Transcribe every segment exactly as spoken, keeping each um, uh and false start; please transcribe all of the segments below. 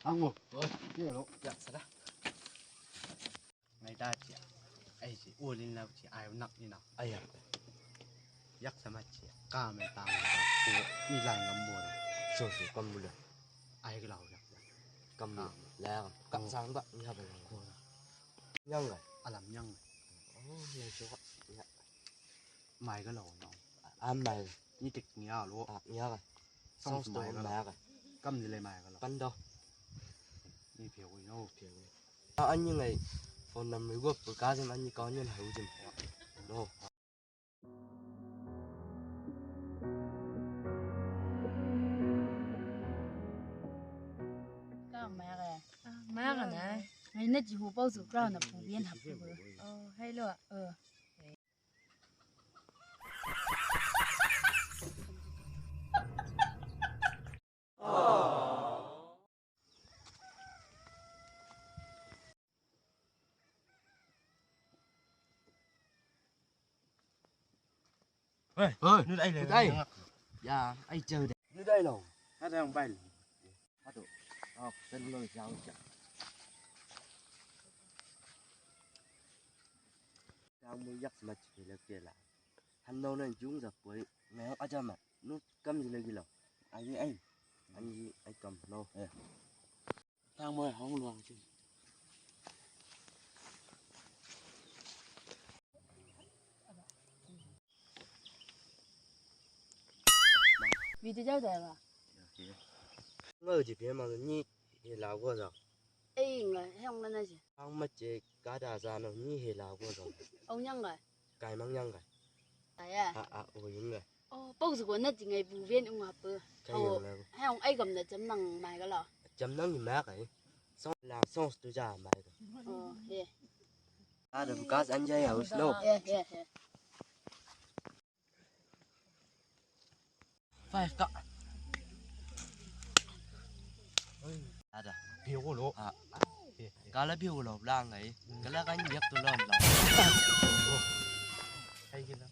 Ango. Oi. Iya lo. Ya, sada. Ngai da cia. Ai si, ulin lau cia, ai nak ni nau. Ai ya. Yak sama cia. Ka me tang. Ko ni lai ngam bo. So, so, kam bula. Ai ke lau yak. Kam bula. Ka. Lau yak. Ka sang ba, ni ha ba lau. Ko. Nyang ga. Alam nyang. Oh, nyang so. Ya. Mai ga lau nau. Am mai. Ni tik ni a lo. Ah, ni a ga. Song sto mai ga lau. Kam ni lai mai ga lau. Kan do. Ni pia ko no pia ko. A, an ni ngai phone number go pe ka jim an ni ka ni hau jim. No. Ka mai ga. Mai ga na. Ngai na ji hu pau zu kra na pu bien hap pu. Oh, hello. Oh. Oi, oi, nu dai le. Dai. Ya, ai jau de. Nu dai lo. Ada yang bail. Aduh. Oh, sen lo jau ja. Yang mu yak mat kela kela. Han no nan jung ja poi. Ngai aja mat. Nu kam ji lagi lo. Ai ai. An ji ai kam lo. Eh. Tang mo hong luang cin. Video jau dai ba. Ngai ji pe ma ni he la go za. Ei ngai hong na na ji. Ang ma ce ka da za no ni he la go za. Ong yang ngai. Kai mang yang ngai. Ai ya. A a o yung ngai. Oh, pau zu go na ji ngai bu ven ung apa. Kai yang ngai. Hai ong ai gam na jam nang mai ga la. Jam nang ni mai kai. Song la song stu ja mai ga. Oh, he. Ada bekas anjay haus no. He he he. Five ka. Ada. Biu lo. Ah. Kala biu lo blang ai. Kala kan yak tu lon lo. Ai gila.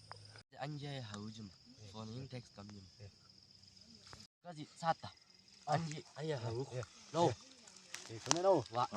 Anjay hau jum. Phone in text kam jum. Kaji sata. Anji aya hau. Lo. Eh, kena lo. Wa.